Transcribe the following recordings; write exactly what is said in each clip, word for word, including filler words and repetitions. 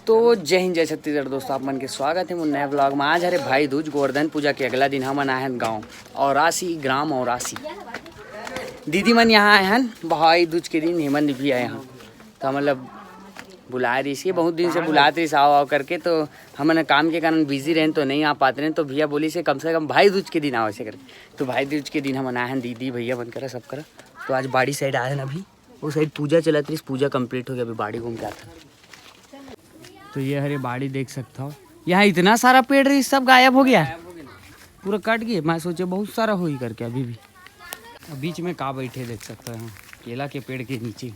तो जय हिंद, जय छत्तीसगढ़ दोस्तों, आप मन के स्वागत हे मोर नया vlog में। आज हरे भाई दूज, गोवर्धन पूजा के अगला दिन। हमन आए हन गाँव औरासी, ग्राम औरासी। दीदी मन यहाँ आए हन भाई दूज के दिन, हेमंत भी आए हन। तो मतलब बुलाए रहिस हे, बहुत दिन से बुलात रहिस, आओ आओ करके। तो हमन काम के कारण बिजी रहेन तो नहीं आ पात रहेन। तो भैया बोलिस हे कम से कम भाई दूज के दिन आओ, ऐसे करके। तो भाई दूज के दिन हमन आए हन दीदी भैया मन करा, सब करा। तो आज बाड़ी साइड आए हन अभी, वो साइड पूजा चलत रहिस, पूजा कंप्लीट हो गया, अभी बाड़ी घूम के आथन। तो ये हरे बाड़ी देख सकत हो, यहाँ इतना सारा पेड़ रहिस, सब गायब हो गया, पूरा कट गया। मैं सोचे बहुत सारा होही करके अभी भी। अब बीच में का बैठे देख सकत हो, यहाँ केला के पेड़ के नीचे।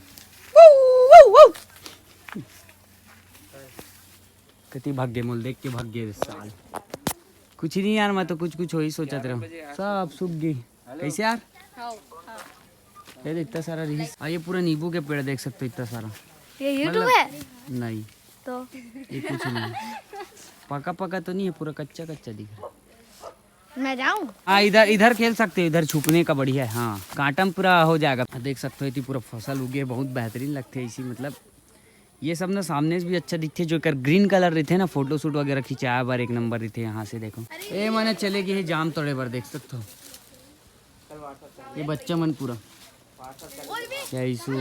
कति भाग गे, मोल देख के भाग गे साल। कुछ नहीं यार, मैं तो कुछ कुछ होही सोचत रहूँ, सब सूख गई। कैसे यार? ये देख, इतना सारा रहिस। आ, ये पूरा नींबू के पेड़ देख सकते हो, इतना सारा। ये YouTube मतलब है? नहीं, तो ये कुछ नहीं। पका पका तो नहीं है, पूरा कच्चा कच्चा दिख रहा है। मैं जाऊं? हाँ, इधर इधर खेल सकते हो, इधर छुपने का बढ़िया है। हाँ, कांटा में पूरा हो जाएगा। देख सकते हो, इतनी पूरा फसल उगे, बहुत बेहतरीन लगते है इसी, मतलब ये सब ना सामने से भी अच्छा दिखथे, जो एकर ग्रीन कलर रहिथे ना, फोटो शूट वगैरह खिंचाए बर एक नंबर रहिथे। यहाँ से देखो, ए मने चले गए हे जाम तोड़े बर, देख सकते हो। ये बच्चा मन पूरा, ये ईशु,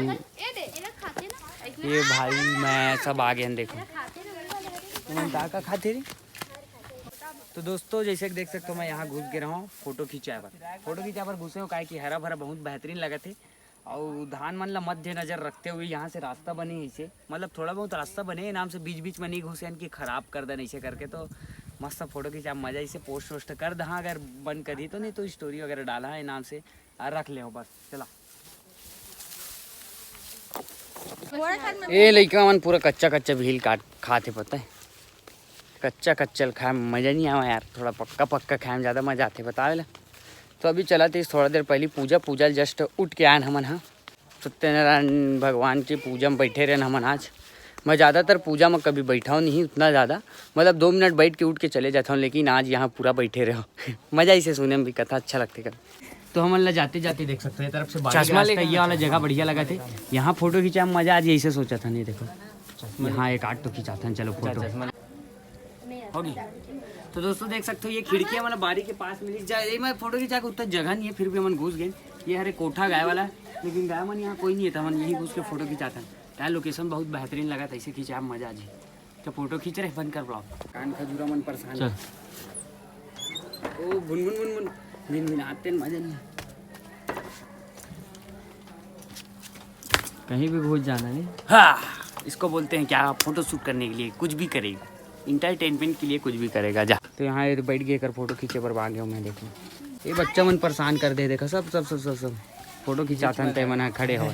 ये भाई, मैं सब आ गए हैं, देखो। तुमन का का खाते रे? तो दोस्तों, जैसे कि देख सकते हो, मैं यहाँ घुस गए रहा हूँ फोटो खिंचाए बर। फोटो खिंचाए बर घुसे हूँ, काहे कि हरा भरा बहुत बेहतरीन लगत हे। अउ धान मन ला मध्य नजर रखते हुए यहाँ से रास्ता बने हे, इसे मतलब थोड़ा बहुत रास्ता बने हे नाम से, बीच बीच में नहीं घुसे कि खराब कर देन इसे करके। तो मस्त फोटो खिंचा, मजा इसे पोस्ट वोस्ट कर दहा, अगर बन करही तो, नहीं तो स्टोरी वगैरह डाला है नाम से, आ रख ले हो बस। चला। ए लइका मन पूरा कच्चा कच्चा भील काट खात हे, पता है, कच्चा कच्चा ल खाए में मजा नहीं आवा यार, थोड़ा पक्का पक्का खाए में ज़्यादा मजा आथे, बतावे ला। तो अभी चलत हे थोड़ा देर पहली पूजा, पूजा जस्ट उठ के आयन हमन हा, सत्यनारायण भगवान के पूजा में बैठे रहन हमन आज। मैं ज़्यादातर पूजा में कभी बैठा हूँ नहीं उतना ज़्यादा, मतलब दो मिनट बैठ के उठ के चले जाता हूँ, लेकिन आज यहाँ पूरा बैठे रहो। मजा इसे सुने में भी कथा अच्छा लगते कर। तो हमन ला जाते जाते देख सकते हो, ये तरफ से बाड़ी चश्मा रास्ता, लेके ये वाला जगह बढ़िया लगा थे, यहाँ फोटो खींचा में मजा आ जाए, इसे सोचा था नहीं। देखो यहाँ एक आठ तो खिंचाता है, चलो फोटो। होगी। तो दोस्तों देख सकते हो, ये खिड़की हमन ला बाड़ी के पास मिली जाए। ये मैं फोटो खिंचा के उतना जगह नहीं है, फिर भी हमन घुस गए। ये हरे कोठा गाय वाला, लेकिन गाय मन यहाँ कोई नहीं है, तो हमन यहीं घुस के फोटो खिंचाथन। यार लोकेशन बहुत बेहतरीन लगा था, इसे खिंचा मजा आ जी। तो फोटो खींच रहे, बंद कर ब्लॉग। कान खजूरा मन परेशान चल। है। ओ भुन भुन भुन भुन, भिन भिन आते हैं, मजा नहीं। कहीं भी घुस जाना नहीं। हाँ, इसको बोलते हैं क्या, फोटो शूट करने के लिए कुछ भी करेगा, इंटरटेनमेंट के लिए कुछ भी करेगा। जा। तो यहाँ ये बैठ गए कर फोटो खींचे पर आ गया हूँ मैं। देखो ये बच्चा मन परेशान कर दे, देखो सब सब सब सब सब फोटो खिंचाथन, तय मन खड़े हो।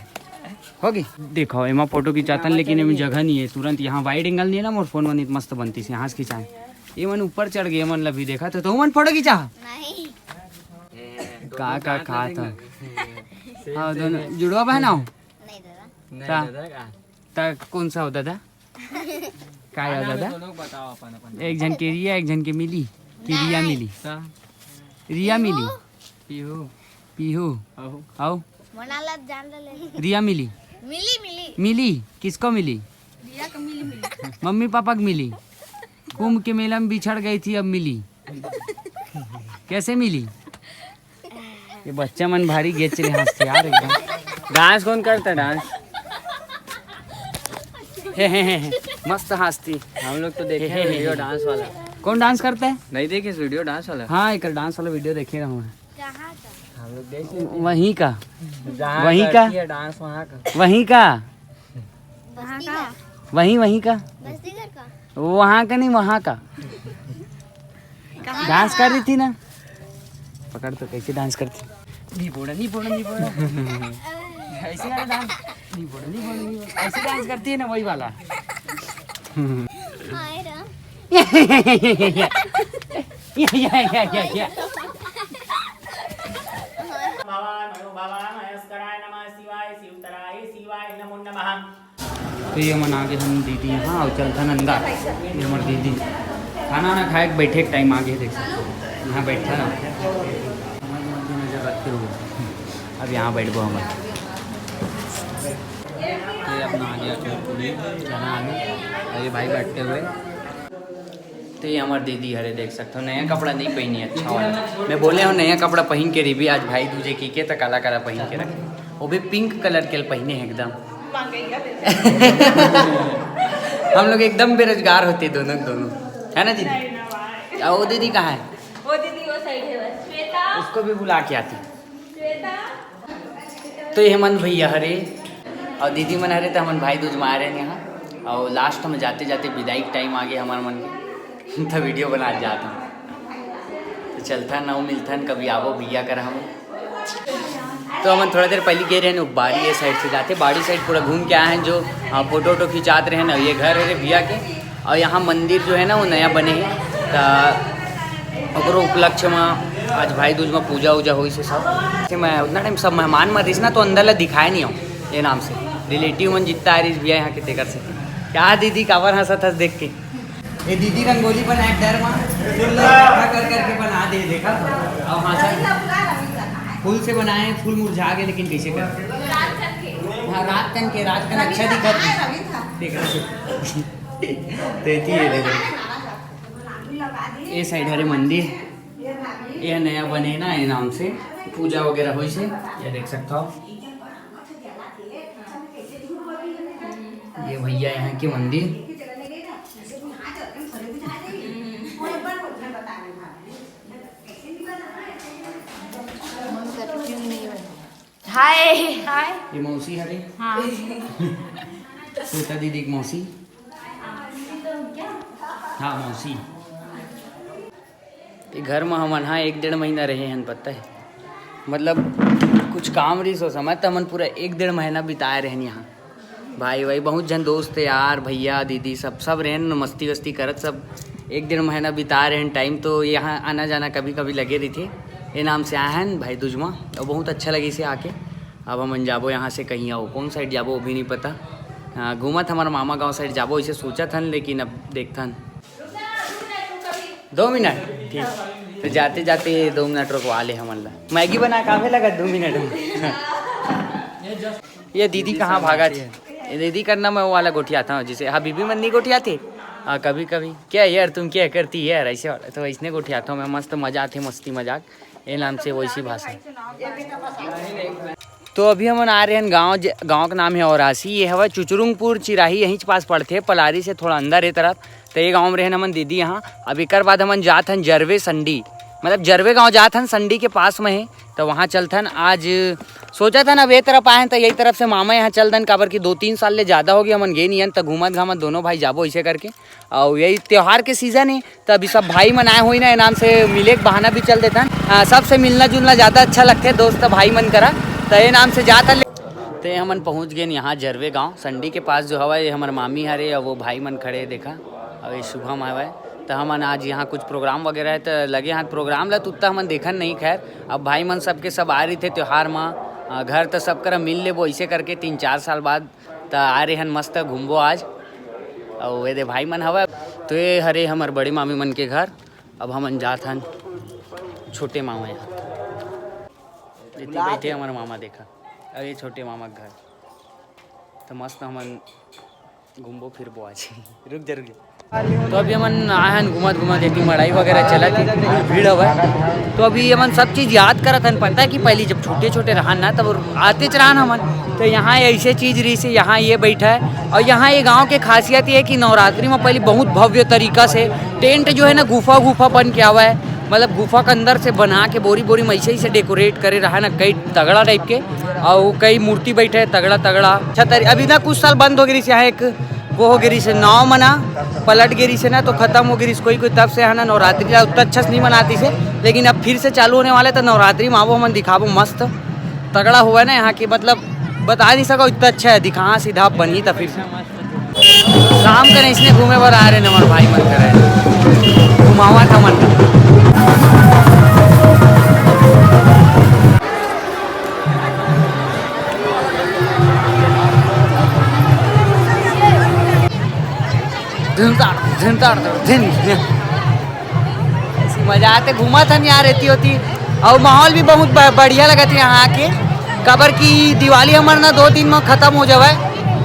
होगी। देखो एमा फोटो खिंचाथन, लेकिन एमा जगह नहीं है, तुरंत यहाँ वाइड एंगल नहीं है ना, मोर फोन मन मस्त बनती से यहाँ से खिंचाए। ये मन ऊपर चढ़ गए, मन लभी देखा तो, तो मन फोटो खिंचा। नहीं। का का खा था? हाँ दोनों जुड़वा बहन आओ। नहीं दादा। नहीं का? दादा का? ता कौन सा हो दादा? का हो दादा? दोनों बताओ अपन अपन। एक झन के रिया, एक झन के मिली। कि रिया मिली? ता रिया मिली। पीहू। पीहू। अहो। आओ। मनाला जान ले। रिया मिली। मिली मिली। मिली। किसको मिली? रिया को मिली मिली। मम्मी पापा को मिली। कुंभ के मेला में बिछड़ गई थी, अब मिली। कैसे मिली? ये बच्चा मन भारी गेच ले हंसते यार एकदम। डांस कौन करता है डांस? हे, हे, हे, हे, मस्त हंसती। हम लोग तो देखे हैं वीडियो डांस वाला। कौन डांस करता है? नहीं देखे इस वीडियो डांस वाला? हाँ, एक डांस वाला वीडियो देखे रहूँ मैं। कहाँ का? हम लोग देख लेते हैं। वहीं का। जहाँ वहीं का? करती है डांस वहाँ का। वहीं का। वहाँ का? वहीं, वहीं का। बस्ती घर का। वहाँ का नहीं, वहाँ का। कहाँ? डांस कर रही थी ना, पकड़ तो कैसे डांस करती। नहीं बोला, नहीं बोला, नहीं बोला। ऐसे वाला डांस। नहीं बोला, नहीं बोला, नहीं बोला। ऐसे डांस करती है ना, वही वाला। हाय राम। या, या, या, या, या। भवामयो भवामयस्कराय नमः शिवाय, शिवतराय शिवाय नमो नमः। तो ये हमन आगे हम दीदी यहाँ और चलथन अंदर। ये हमारे दीदी खाना ना खाए के बैठे के टाइम आगे देख सकते हो। यहाँ बैठा ना, नजर रखते हुए अब यहाँ बैठबो हम। ये अपना आ गया चोर पूरी, चना आलू, और ये भाई बैठते हुए। तो ये हमार दीदी हरे, देख सकते हो, नया कपड़ा नहीं पहनी, अच्छा वाला। मैं बोले हूँ नया कपड़ा पहन के रही भी, आज भाई दूजे की के तो काला काला पहन के रखे, वो भी पिंक कलर के पहने हैं एकदम। हम लोग एकदम बेरोजगार होते दोनों दोनों, है ना दीदी? और वो दीदी कहाँ है? वो दीदी वो साइड है बस। श्वेता। उसको भी बुला के आती। श्वेता। तो ये हेमंत भैया हरे और दीदी मन हरे, तो हमन भाई दूज में आ रहे हैं यहाँ। और लास्ट में जाते जाते विदाई के टाइम आ गए हमारे मन के तो वीडियो बना जाता हूँ। तो चलथन, अउ मिलथन, कभी आबो भैया कर हम। तो हमन थोड़ा देर पहले गए रहे बाड़ी, ये साइड से जाते, बाड़ी साइड पूरा घूम के आए हैं, जो हाँ, फोटो वोटो खिंचात रहे ना, ये घर है रे भैया के। और यहाँ मंदिर जो है ना, वो नया बने है, तो ओकरो उपलक्ष्य में आज भाई दूज में पूजा वूजा होइस हे सब। से मैं उतना टाइम सब मेहमान में रहिस ना, तो अंदर ला दिखाए नहीं हूँ ये नाम से। रिलेटिव मन जितना आ रहिस भैया यहाँ के, तेकर से। क्या दीदी, काबर हंसत हस देख के? ये दीदी रंगोली बनाए डर मा, फूल ला इकट्ठा कर करके बना दे, देखा? अब हाँ सर, फूल से बनाए, फूल मुरझा गए, लेकिन कैसे कर? हाँ, रात कन के, रात कन अच्छा दिखत हे। देखा? तो ये चीज है, देखो। ये साइड हरे मंदिर, ये नया बने ना, ये नाम से पूजा वगैरह होइस हे, ये देख सकता हो। ये भैया यहाँ के मंदिर। हाय। हाय। ये मौसी हरे। हाँ। श्वेता दीदी की मौसी। हाँ, मौसी। ये घर में हमन, हाँ, एक डेढ़ महीना रहे हन, पता है, मतलब कुछ काम रहिस ओ समय, तो हमन पूरा एक डेढ़ महीना बिताए रहन यहाँ। भाई भाई, बहुत झन दोस्त, यार, भैया, दीदी, सब सब रहन, मस्ती वस्ती करत, सब एक डेढ़ महीना बिताए रहन। टाइम तो यहाँ आना जाना कभी कभी लगे रहिथे। ये नाम से आए हन भाई दूज मा, और बहुत अच्छा लगिस हे आके। अब हमन जाबो यहाँ से कहीं, अउ कौन साइड जाबो, वो भी नहीं पता। हाँ, घूमत हमारे मामा गाँव साइड जाबो, इसे सोचत हन, लेकिन अब देखथन। दो मिनट, ठीक। तो जाते जाते दो मिनट रुकवा ले हमन ला। मैगी बना काफे लगा दो मिनट में। ये दीदी कहाँ भागा थे? ये दीदी करना मैं वो वाला गोठियाता हूँ, जिसे हबीबी मन नहीं गोठियाते। हाँ, कभी कभी, "क्या यार, तुम क्या करती यार?" ऐसे वाला। तो इसने गोठियाता हूँ मैं, मस्त मजा आते, मस्ती मजाक। ये नाम से वैसी भाषा। तो अभी हमन आ रहे हैं गांव, ज-, गांव का नाम है औरासी। ये हवा चुचरुंगपुर चिराही, यहीं पास पड़थे, पलारी से थोड़ा अंदर ए तरफ। तो ये गांव में रहन हमन दीदी यहाँ। अब एकर बाद हमन जात हन जरवे संडी, मतलब जरवे गांव जात हन, संडी के पास में है, तो वहाँ चलथन। आज सोचा था ना, अब ये तरफ आए हैं तो यही तरफ से मामा यहाँ चल दन, काबर कि दो तीन साल ले ज़्यादा हो गए हमन गए नहीं हन, तो घूमत घामत दोनों भाई जाबो ऐसे करके। और यही त्यौहार के सीजन है, तो अभी सब भाई मन आए हुई ना, ये नाम से मिले के बहाना भी चल देथन। हाँ, सबसे मिलना जुलना ज़्यादा अच्छा लगथे दोस्त भाई मन करा, तो ये नाम से जात हन। तो ये हमन पहुँच गए यहाँ जरवे गाँव संडी के पास जो हवा, ये हमर मामी हरे और वो भाई मन खड़े हे, देखा, और ये शुभम हवय। तो हमन आज यहाँ कुछ प्रोग्राम वगैरह है, तो लगे हाथ प्रोग्राम ला तो उतना हमन देखन नहीं। खैर, अब भाई मन सबके सब आ रही थे त्यौहार मा, अ, घर तो सब करा मिल लेबो, ऐसे करके तीन चार साल बाद त आ रहे हन, मस्त घूमबो आज। अउ ये दे भाई मन हवय। तो ये हरे हमर बड़े मामी मन के घर। अब हमन जात हन छोटे मामा यहाँ। इतनी बैठे हमर मामा, देखा। अउ ये छोटे मामा के घर। तो मस्त हमन घूमबो फिरबो आज। रुक जा, रुक जा। तो अभी हमन आए हन घूमत घूमत, एती मड़ई वगैरह चलत हे, भीड़ हवय। तो अभी हमन सब चीज़ याद करत हन। पता है कि पहली जब छोटे छोटे रहन ना, तब आतेच रहन हमन। तो यहाँ ऐसे चीज़ रहिस हे, यहाँ ये बैठा है। और यहाँ ये गांव के खासियत ये है कि नवरात्रि में पहले बहुत भव्य तरीका से टेंट जो है ना, गुफा गुफा बन के आवा है, मतलब गुफा के अंदर से बना के बोरी बोरी में ऐसे ही से डेकोरेट करे रहा ना, कई तगड़ा टाइप के। और कई मूर्ति बैठे है तगड़ा तगड़ा। अच्छा तरी-, अभी ना कुछ साल बंद हो गई रहिस यहाँ, एक वो हो गई रहिस हे, नाव मना पलट गई रहिस हे ना, तो खत्म हो गई रहिस हे कोई कोई, तब से है ना नवरात्रि ला उतना अच्छा से नहीं मनातिस हे। लेकिन अब फिर से चालू होने वाला है, तो नवरात्रि में आबो, हमन दिखाबो, मस्त तगड़ा हुआ है ना यहाँ की, मतलब बता नहीं सको इतना अच्छा है। दिखा सीधा बनी तो फिर से काम करे, इसने घूमे बर आ रहे हैं हमारे भाई मन करे, घुमावा था मन। धिन ताड़, धिन ताड़, धिन। ऐसी मजा आते, घूमत हन यार, एती ओती। और माहौल भी बहुत ब-, बढ़िया लगत हे यहाँ आके, काबर कि दिवाली हमर ना दो दिन में खत्म हो जावे,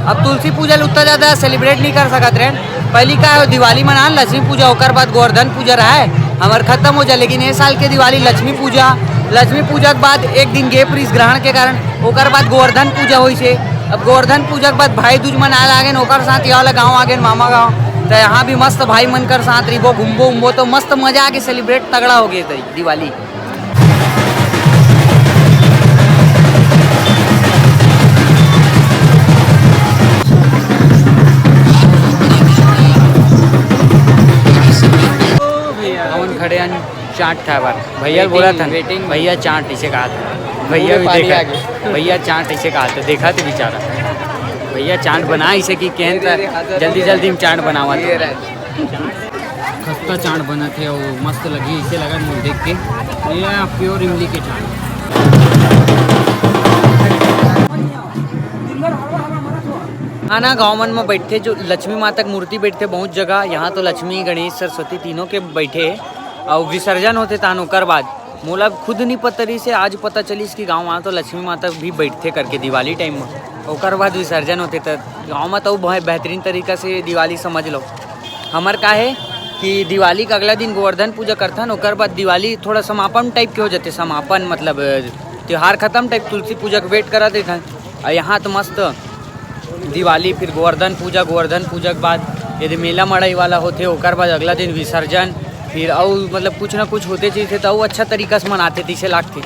अब तुलसी पूजा ल उतना ज्यादा सेलिब्रेट नहीं कर सकत रहे। पहली का है, दिवाली मनान, लक्ष्मी पूजा, ओकर बाद गोवर्धन पूजा रहा है, हमार खत्म हो जाए। लेकिन ये साल के दिवाली लक्ष्मी पूजा, लक्ष्मी पूजा के बाद एक दिन गैप रिहिस ग्रहण के कारण, ओकर बाद गोवर्धन पूजा होइस हे। अब गोवर्धन पूजा के बाद भाई दूज मनाए लागे, ओकर साथ ये वाला गाँव आगे, मामा गाँव, तो यहाँ भी मस्त भाई मन कर साथ रहिबो, घूमबो उमबो, तो मस्त मजा आके सेलिब्रेट तगड़ा हो गए दिवाली। हमन खड़े हन चाट खाए बर। भैया ल बोला था, वेटिंग। भैया चाट इसे कहा था, भैया भी देखा, भैया चाट इसे कहा था, देखा तो बेचारा भैया चाट बना इसे कि कहन था, जल्दी जल्दी में चाट बनावा था। खस्ता चाट बनत हे अउ मस्त लगही, इसे लगत मोर देख के। ये प्योर इमली के चाट। आना गाँव मन म बैठथे जो लक्ष्मी माता के मूर्ति बैठथे बहुत जगह, यहाँ तो लक्ष्मी, गणेश, सरस्वती तीनों के बैठे हे। अउ विसर्जन होथे तहन ओकर बाद मोला खुद नहीं पता रहिस हे, आज पता चलिस कि गाँव म तो लक्ष्मी माता भी बैठथे करके दिवाली टाइम म। ओकर बाद विसर्जन होथे त गाँव म तो बहुत बेहतरीन तरीका से दिवाली समझ लो। हमर का हे कि दिवाली के अगला दिन गोवर्धन पूजा करथन, ओकर बाद दिवाली थोड़ा समापन टाइप के हो जाथे। समापन मतलब त्योहार खत्म टाइप, तुलसी पूजा के वेट करा देथन। अउ यहाँ तो मस्त दिवाली, फिर गोवर्धन पूजा, गोवर्धन पूजा के बाद यदि मेला मड़ई वाला होथे, ओकर बाद अगला दिन विसर्जन, फिर अउ मतलब कुछ ना कुछ होते चीज थे, तो अउ अच्छा तरीका से मनाथे, तैसे लागथे।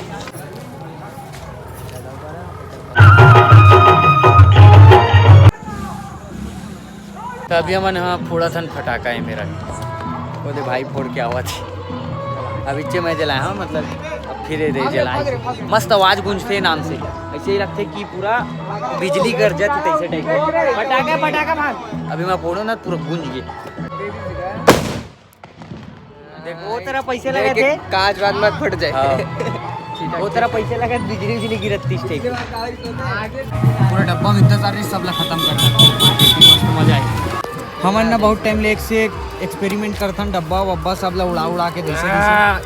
त अभी हमन ह फोड़त हन फटाका, ए मेरा ओदे भाई फोड़ के आवत हे। अब इच्चे मैं जलाए हूँ, मतलब अब फिर ए दे जलाए। मस्त आवाज गूंजथे नाम से, ऐसे ही लगथे कि पूरा बिजली गरजत हे, तैसे टाइप के। फटाका, फटाका मार। अभी मैं फोड़ो ना, पूरा गूंज गए। देख, वो तरह पैसे लगे थे। कांच बाद मत फट जाए। हाँ। वो तरह पैसे लगे, बिजली बिजली गिरत तीस टाइप। पूरा डब्बा में इतना सारे, सब ला खत्म कर दे। मस्त मजा आए। हमन ना बहुत टाइम ले एक से एक एक्सपेरिमेंट करथन, डब्बा वब्बा सब ला उड़ा उड़ा के जैसे तैसे। हाँ।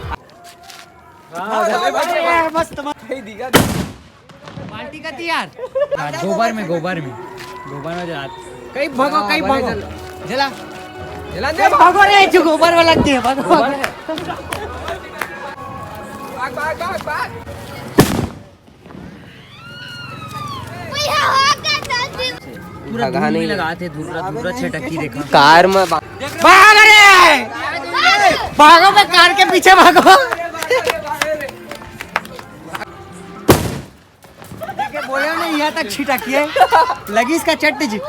हाँ, मस्त, मस्त। बाल्टी का तैयार। हाँ, गोबर में, गोबर में, गोबर में जला। कहीं भागो, हाँ, कहीं भागो। जला। जला दे। भागो रे, जो गोबर वाला दे, भागो, भागो। भाग, भाग, भाग, भाग। पूरा धूल में लगाते, धुर्रा, धुर्रा छटकी देखा। कार में बा- भाग रे! भागो, मैं कार के पीछे भागो। देखे, बोला नहीं, यहाँ तक छिटकिए, लगी इसका चट्ट जी।